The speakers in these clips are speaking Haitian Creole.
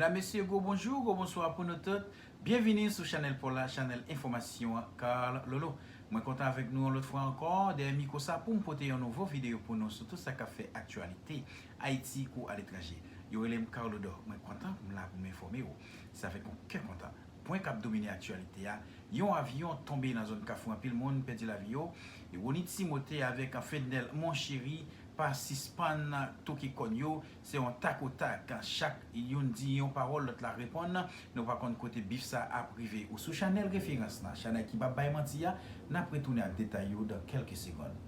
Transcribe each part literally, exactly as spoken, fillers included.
Medam, mesye, gwo bonjou, gwo bonswa pou nou tout. Byenvini sou chanèl pa w la, chanèl enfòmasyon an, Carl Lolo. Mwen kontan avèk nou yon lòt fwa ankò dèyè mikwo sa pou m pote yon nouvo videyo pou nou sou tout sa k ap fè aktyalite Ayiti kou aletranje. Yo rele m Carl Lolo. Mwen kontan pou m la pou m enfòme w. Se avèk yon kè kontan. Pwen k ap domine aktyalite a, yon avyon tonbe nan zòn Kafou, anpil moun pèdi lavi yo. E Rony Timothé avèk Fednel Monchéry pa sispann toke kòn yo. Se yon tak o tak. Chak youn di yon pawòl, lòt la reponn. Nou pa konn kote bif sa ap rive. Ou sou chanèl referans la, chanèl ki p ap bay manti a. N ap retounen ak detay yo dan kèlke segonn.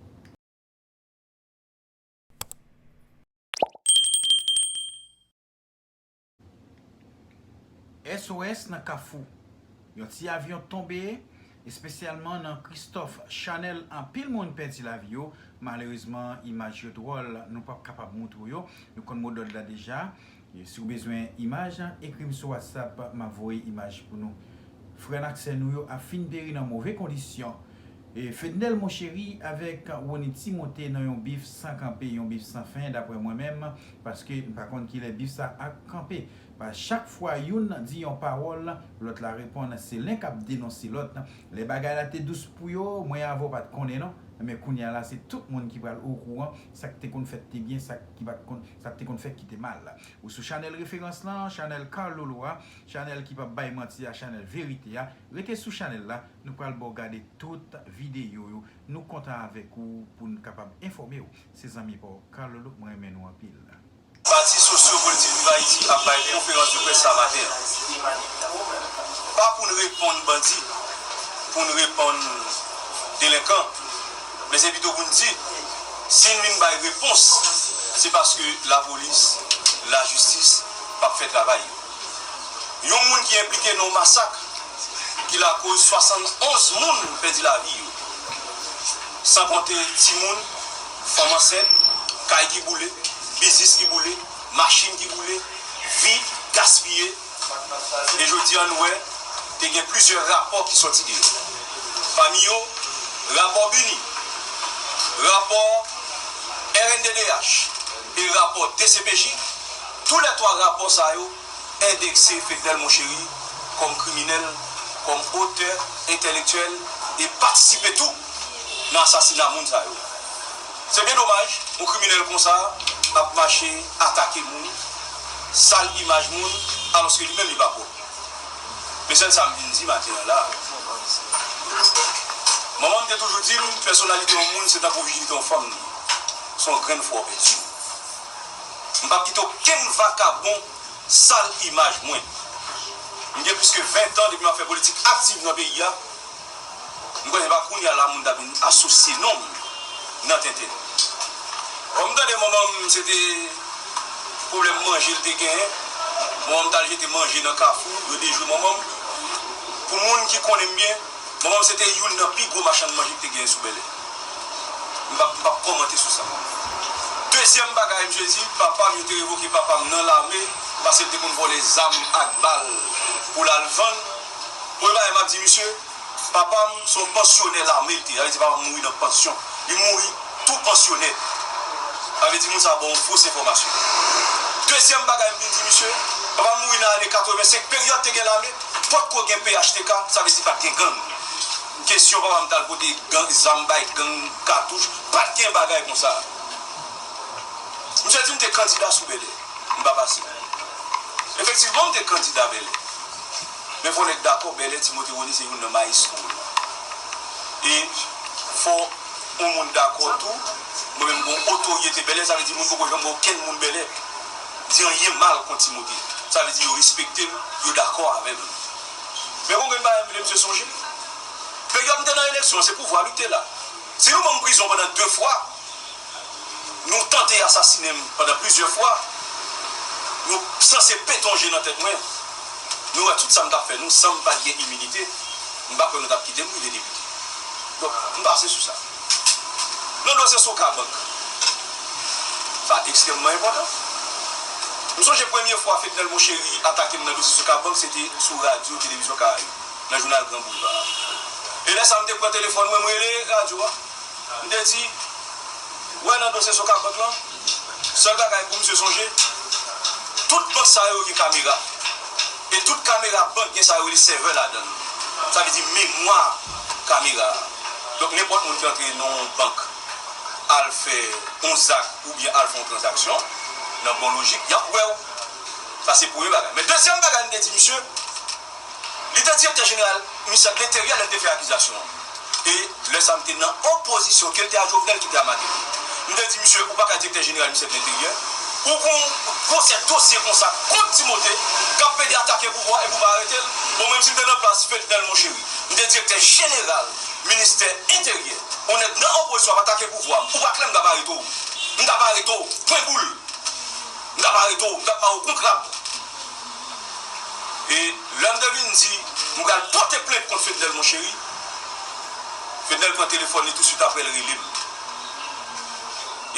S O S nan Kafou. Yon ti avyon tonbe, espesyalman nan Christophe Chanel. Anpil moun pèdi lavi yo. Malerezman, imaj yo dwòl. Nou p ap kapab moutre w yo. Nou konn modòd la deja. E si w bezwen imaj, ekri m sou WhatsApp, m ap voye imaj pou nou. Frè n ak sè nou yo ap fin peri nan move kondisyon. E Fednel Monchéry avèk Rony Timothé nan yon bif san kanpe, yon bif san fen, daprè mwen menm, paske m pa konn kilè bif sa ap kanpe. Pa chak fwa youn di yon pawòl, lòt la reponn, se len k ap denonse lòt. Lè bagay la te dous pou yo, mwen avè w pa t konnen non. Men kounye a la, se tout moun ki pral okouran, sa k te konn fèt te byen, sa ki pa t konn, sa k te konn fèt ki te mal. Ou sou chanèl referans lan, chanèl Carl Lolo a, chanèl ki p ap bay manti a, chanèl verite a. Rete sou chanèl la, nou pral ba w gade tout videyo yo. Nou kontan avèk ou pou n kapab enfòme w. Se zanmi pa w Carl Lolo, mwen renmen nou anpil. Pati Sosyo Politik Viv Ayiti ap bay konferans de près sa maten an. Pa pou n reponn bandi, pou n reponn delenkan, men se pito pou n di, si n vin bay repons, se paske lapolis, lajistis p ap fè travay yo. Yon moun ki enplike nan yon masak ki lakoz swasann onz moun pèdi lavi yo, san konte timoun, fanm ansent, kay ki boule, biznis ki boule, machin ki boule, vi gaspiye. E jodi a, nou wè, te gen plizyè rapò ki sòti de yo. Pami yo, rapò BINUH, rapò R N D D H e rapò D C P J. Toulètwa rapò sa yo endekse Fednel Monchéry kòm kriminèl, kòm otè entèlektyèl e patisipe tou nan asasina moun sa yo. Se byen domaj, yon kriminèl konsa ap mache atake moun, sal imaj moun, alòske li menm li pa pwòp. Men sèl sa m vin di maten an la. Manman m te toujou di m, pèsonalite yon moun se tankou vijinite yon fanm li. Se yon grenn fwa w pèdi. M p ap kite okenn vakabon sal imaj mwen. M gen plis ke ven tan depi m ap fè politik aktiv nan peyi a. M kwè se pa kounye a la moun ta vin asosye non m nan tenten. Kòm m tande manman m se te pwoblèm manje l te genyen, manman m t al jete manje nan kafou, yo dejwe manman m. Pou moun ki konnen m byen, manman m se te youn nan pi gwo machann manje ki te genyen sou Bèlè. M p ap, m p ap kòmante sou sa. Dezyèm bagay, misye di, papa m, yo te revoke papa m nan lame, paske l te konn vòlè zam ak bal pou l al vann. Premye bagay m ap di misye, papa m se yon pansyonè lame l te ye. Sa vle di papa m mouri nan pansyon. Li mouri tou pansyonè. Sa vle di moun sa ba w yon fos enfòmasyon. Dezyèm bagay m vin di misye, papa m mouri nan ane katrevensenk, peryòd te gen lame, potko gen P H T K, sa vle di pa t gen gang. Kesyon papa m t al pote gang, zam bay gang, katouch, pa t gen bagay konsa. Misye di m te kandida sou Bèlè. M pa pase. Efektivman, m te kandida Bèlè. Men fò nèg dakò, Bèlè, Timote Rony se youn nan mayestwo l. E fò yon moun dakò tou, mwen menm gon otorite Bèlè, sa vle di moun poko janm wè okenn moun Bèlè di anyen mal kont Timote. Sa vle di yo respekte m, yo dakò avè m. Men gon grenn bagay m vle misye sonje. Peryòd m te nan eleksyon an, se pouvwa li te la. Si nou ban m prizon pandan de fwa, nou tante asasinen m pandan plizyè fwa, nou sanse pete yon je nan tèt mwen. Nou wè tout sa m t ap fè nou san m pa t gen iminite, m pa kwè nou t ap kite m rive depite. Donk, m pase sou sa. Nan dosye Sokabank, sa ekstrèmman enpòtan. M sonje premye fwa Fednel Monchéry atake m nan dosye Sokabank, se te sou radyo Televizyon Karayib, nan jounal Gran Boulva. E lè sa a, m te pran telefòn mwen, m rele radyo a. M te di, wè nan dosye Sokabank lan, sèl bagay pou misye sonje, tout bank sa yo gen kamera. E tout kamera bank gen sa yo rele server ladan l. Sa vle di memwa kamera a. Donk, nenpòt moun ki antre nan yon bank, al fè yon zak oubyen al fè yon tranzaksyon, nan bon lojik, y ap wè w. Sa se premye bagay. Men dezyèm bagay, m te di misye, li te direktè jeneral ministè de lenteryè lè l te fè akizasyon an. E lè sa a, m te nan opozisyon, ke l te a Jovenel, ke l te a Martelly. M te di misye, ou pa ka direktè jeneral ministè de lenteryè, ou gon gwosè dosye konsa kont Timote, k ap plede atake pouvwa, epi ou pa arete l. Bon, mwen menm, si m te nan plas Fednel Monchéry, m te direktè jeneral ministè enteryè, yon nèg nan opozisyon ap atake pouvwa m, ou pa kwè m t ap arete w? M t ap arete w, pwen boul. M t ap arete w, m t ap ba w kou krab. E lè m te vin di, m pral pote plent kont Fednel Monchéry, Fednel pran telefòn li, touswit apre l rele m.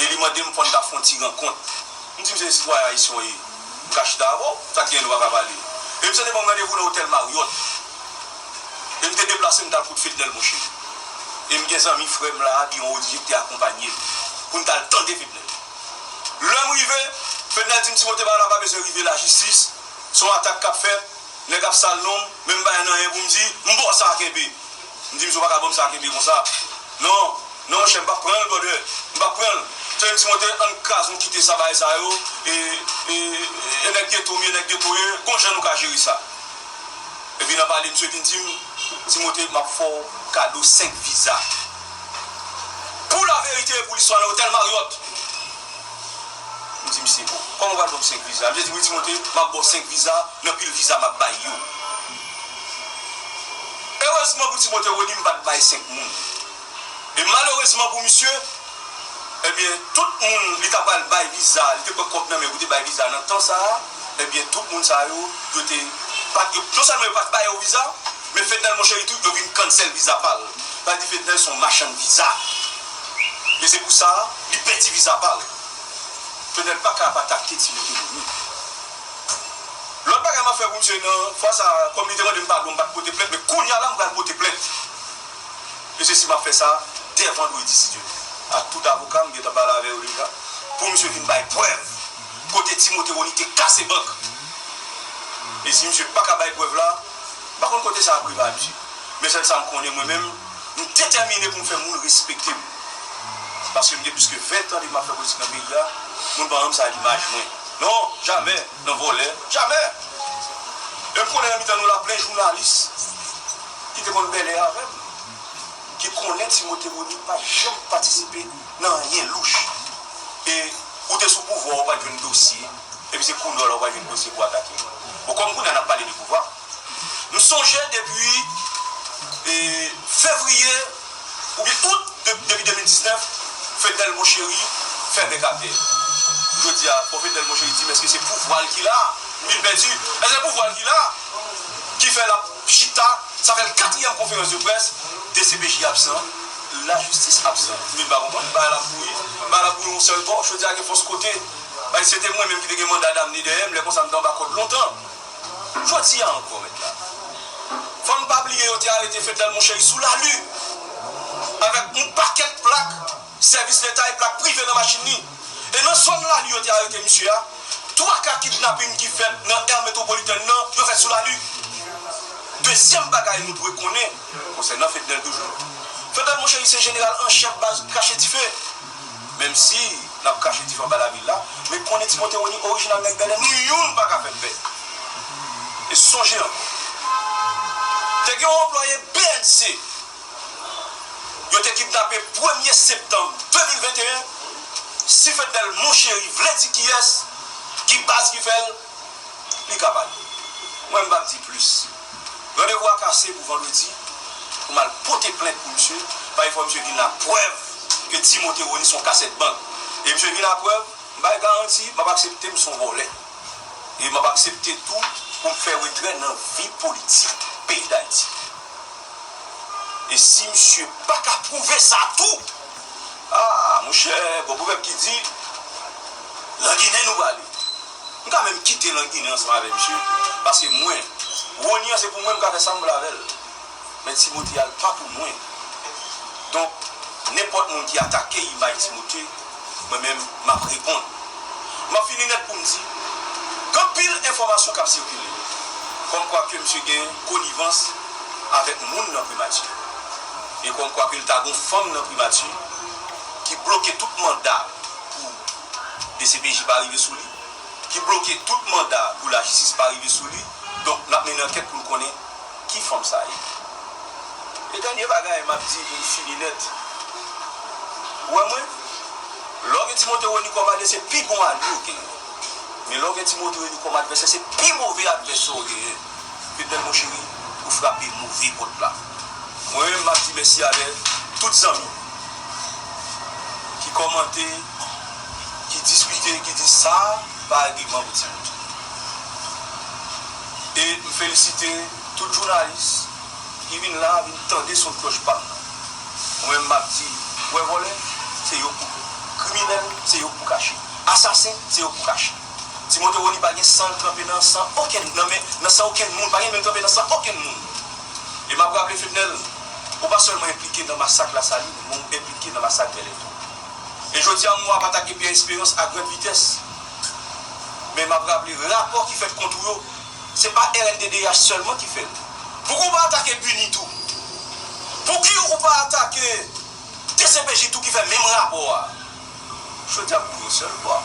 E li mande m fò n ta fè yon ti rankont. M di, "Misye, se sitwayen ayisyen w ye, m ka chita avè w, sa ki gen nou pa ka pale?" E misye te ban m randevou nan otèl Marriott. E m te deplase, m t al kot Fednel Monchéry. E m gen zanmi frè m la, Biron Rodrigues, ki te akonpanye m pou n t al tande Fednel. Lè m rive, Fednel di m, "Timote, bagay la pa bezwen rive lajistis, se yon atak k ap fèt, nèg ap sal non m, men m pa gen anyen pou m di, m ba w sa kenbe." M di, "Misye, ou pa ka ban m sa kenbe konsa. Non, non, monchè, m p ap pran l, brother. M p ap pran l." Timote, ann kraze, ann kite sa, bagay sa yo. E, e, e nèg geto m ye, nèg geto ye, gon jan nou ka jere sa. Epi nan pale, misye vin di m, "Timote, m ap fè w kado senk viza. Pou laverite e pou listwa, nan otèl Marriott." M di misye, "O, kòman w pral ban m senk viza?" Misye di, "Wi, Timote, m ap ba w senk viza nan pil viza m ap bay yo." Erezman pou Timote Rony, m pa t bay senk moun. E malerezman pou misye, ebyen, tout moun li ta pral bay viza, li te pran kòb nan men pou te bay viza nan tan sa a, ebyen, tout moun sa yo, yo te, pa t, yo, non sèlman yo pa t ba yo viza, men Fednel Monchéry tou, yo vin cancel viza pa l. Sa vle di Fednel se yon machann viza. E se pou sa, li pèdi viza pa l. Fednel pa ka ap atake Timote Rony. Lòt bagay m ap fè pou misye nan fwa sa a, kòm li te mande m padon, m pa t pote plent, men kounye a la, m pral pote plent. E se si m ap fè sa dè vandredi, si Dye vle. Ak tout avoka, m gentan pale avè yo deja, pou misye vin bay prèv kote Timote Rony te kase bank. E si misye pa ka bay prèv la, m pa konn kote sa ap rive a misye. Men sèl sa m konnen, mwen menm, m detèmine pou m fè moun respekte m. Paske m gen plis ke ven tan depi m ap fè politik nan peyi a, moun pa janm sal imaj mwen. Non, jamè, nan vòlè, jamè. E m konnen nan mitan nou la, plen jounalis ki te konn bèlè avè m, ki konnen Timote Rony pa janm patisipe nan anyen louch. E ou te sou pouvwa, ou pa t jwenn dosye, epi se kounye a la ou pa jwenn dosye pou atake mwen. Bon, kòm kounye a n ap pale de pouvwa, m sonje depi, e, fevriye oubyen out de, depi de mil diznèf, Fednel Monchéry fè bèk atè. Jodi a, fò Fednel Monchéry di m èske se pouvwa l ki la? M vin pèdi. Èske se pouvwa l ki la? Ki fè l ap chita, sa fè l katriyèm konferans de près, D C P J absan, lajistis absan. M vin pa konprann, bagay la ap bouri, bagay la ap bouri yon sèl bò, jodi a gen fòs kote. Bagay se te mwen menm ki te gen manda damne dèyè m, lè konsa m te anba kòd lontan. Jodi a ankò, mèt la. Fò n pa bliye yo te arete Fednel Monchéry sou lali, avèk yon pakèt plak sèvis leta e plak prive nan machin li. E nan zòn lali yo te arete misye a, twa ka kidnaping ki fèt nan è metwopolitèn nan, yo fèt sou lali. Dezyèm bagay nou dwe konnen, konsènan Fednel toujou, Fednel Monchéry se jeneral an chèf baz Krache Dife. Menm si n ap krache dife anba lavil la, men konnen Timote Rony orijinal nèg Bèlè, nou youn pa ka fè m pè. E sonje ankò, te gen yon anplwaye B N C, yo te kidnape premye septanm de mil venteyen, si Fednel Monchéry vle di kiyès, ki baz ki fè l, li ka pale. Mwen, m p ap di plis. Randevou a kase pou vandredi, pou m al pote plent pou misye, paske fò misye vin ak prèv ke Timote Rony se yon kasèt bank. E misye vin ak prèv, m bay garanti, m ap aksepte m se yon vòlè. E m ap aksepte tou pou m fè retrè nan vi politik peyi Dayiti. E si misye pa ka pwouve sa tou, ah, monchè, gon pwovèb ki di, Langinen nou prale. M ka menm kite Langinen ansanm avè misye, paske mwen, Rony an se pou mwen, m ka fè sa m vle avè l. Men Timote a, l pa pou mwen. Donk, nenpòt moun ki atake imaj Timote, mwen menm, m ap reponn. M ap fini nèt pou m di, gen anpil enfòmasyon k ap sikile. Kòmkwa ke misye gen konivans avèk moun nan primati. E kòmkwa ke l ta gon fanm nan primati ki bloke tout manda pou D C P J pa rive sou li, ki bloke tout manda pou lajistis pa rive sou li. Donk, n ap mennen ankèt pou n konnen ki fanm sa ye. E dènye bagay m ap di pou m fini nèt, ou wè mwen, lè w gen Timote Rony kòm alye, se pi bon alye w genyen. Men lè w gen Timote Rony kòm advèsè, se pi move advèsè w genyen. Fednel Monchéry, ou frape move pòt la. Mwen menm, m ap di mèsi avè tout zanmi ki kòmante, ki diskite, ki di sa pa règleman pou Timote. E m felisite tout jounalis ki vin la, vin tande son klòch pa m nan. Mwen menm, m ap di, ou wè vòlè, se yo k pou, kriminèl, se yo k pou kache. Asasen, se yo k pou kache. Timote Rony pa gen san l tranpe nan san okenn, nan men, nan san okenn moun, pa gen men l tranpe nan san okenn moun. E m ap raple Fednel, ou pa sèlman enplike nan masak Lasalin, men w enplike nan masak Bèlè tou. E jodi a, m wè w ap atake Pierre Espérance a grande vitesse. Men m ap raple rapò ki fèt kont ou yo, se pa R N D D H sèlman ki fè l. Pouki w pa atake Bini tou? Pouki ou pa atake D C P J tou ki fè menm rapò a? Jodi a pou yon sèl bò.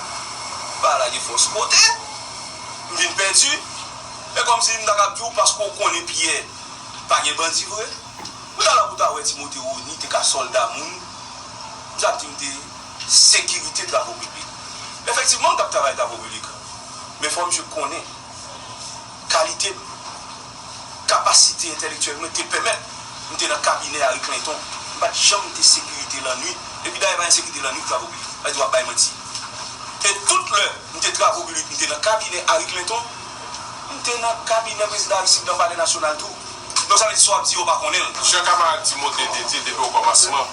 Bagay la gen fòs kote. M vin pèdi. E kòmsi m ta kab di w paske w konnen Pyè pa gen bandi vre. Ou ta la pou ta wè Timote Rony te ka sòlda moun. M ta di m te sekirite travo piblik. Efektivman, m t ap travay travo piblik. Men fò misye konnen kalite m, kapasite entèlektyèl mwen te pèmèt m te nan kabinè Harry Clinton. M pa t janm te sekirite lannwit. Epi dayè pa gen sekirite lannwit travo piblik. Sa vle di w ap bay manti. E tout lè m te travo piblik, m te nan kabinè Harry Clinton, m te nan kabinè prezidan Aristide nan Palè Nasyonal tou. Donk sa vle di sa w ap di yo pa konnen l. Jan kamarad Timote te di l depi okòmansman,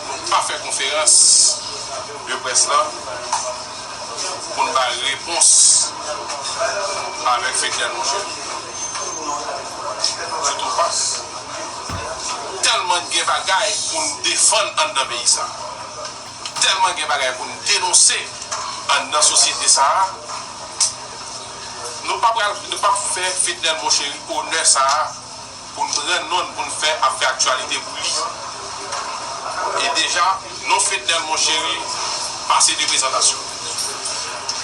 nou pa fè konferans de près lan pou n bay repons avèk Fednel Monchéry. Sitou pa. Tèlman gen bagay pou n defann anndan peyi sa. Tèlman gen bagay pou n denonse anndan sosyete sa a. Nou pa pral, nou p ap fè Fednel Monchéry onè sa a pou n pran non l pou n fè ap fè aktyalite pou li. E deja, non Fednel Monchéry pase de prezantasyon.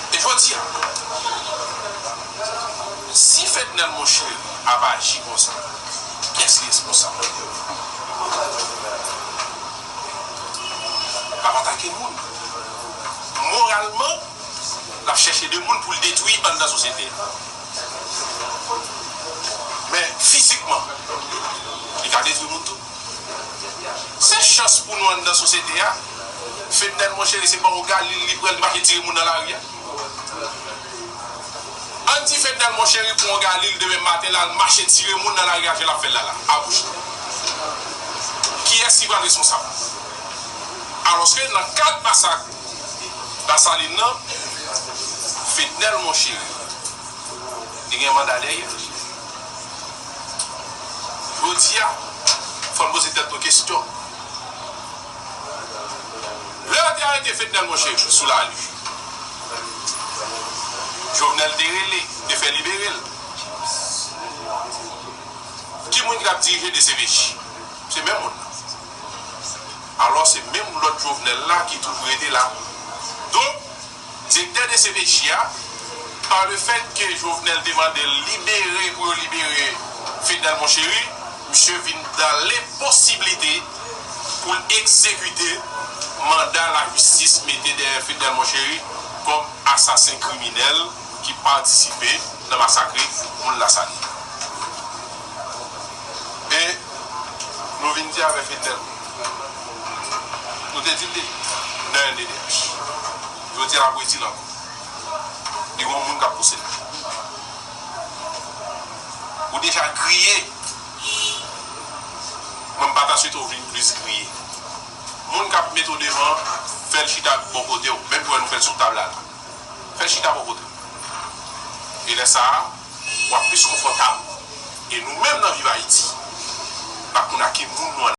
E jodi a, si Fednel Monchéry ap aji konsa, kiyès ki responsab? L ap atake moun. Moralman, l ap chèche de moun pou l detwi anndan sosyete a. Men fizikman, li ka detwi moun tou. Se chans pou nou anndan sosyete a. Fednel Monchéry, se pa yon galil li pran, li mache tire moun nan lari a. Ann di Fednel Monchéry pran yon galil demen maten la, l mache tire moun nan lari a jan l ap fè l la la. Abouch. Kiyès ki pral responsab? Alòske nan kad masak Lasalin nan, Fednel Monchéry, li gen manda dèyè. Jodi a, fò n poze tèt nou kesyon. Lè yo te arete Fednel Monchéry sou lari, Jovenel te rele, te fè libere l. Ki moun ki t ap dirije D C P J? Se menm moun nan. Alò, se menm lòt Jovenel la ki toujou rete la. Donk, direktè D C P J a, pa le fèt ke Jovenel te mande l libere, pou yo libere Fednel Monchéry, misye vin dan lenposiblite pou l egzekite manda lajistis mete dèyè Fednel Monchéry kòm asasen kriminèl ki patisipe nan masakre moun Lasalin. E nou vin di avè Fednel, nou te di l deja nan R N D D H. Jodi a, n ap redi l ankò. Li gen yon moun k ap pouse l. Ou deja griye. Mwen, m pa ta swete w vin plis griye. Moun k ap mete w devan, fè l chita bò kote w, menm jan nou fè l sou tab la la. Fè l chita bò kote w. E lè sa a, w ap plis konfòtab. E nou menm nan Viv Ayiti, n ap konn a ki moun nou an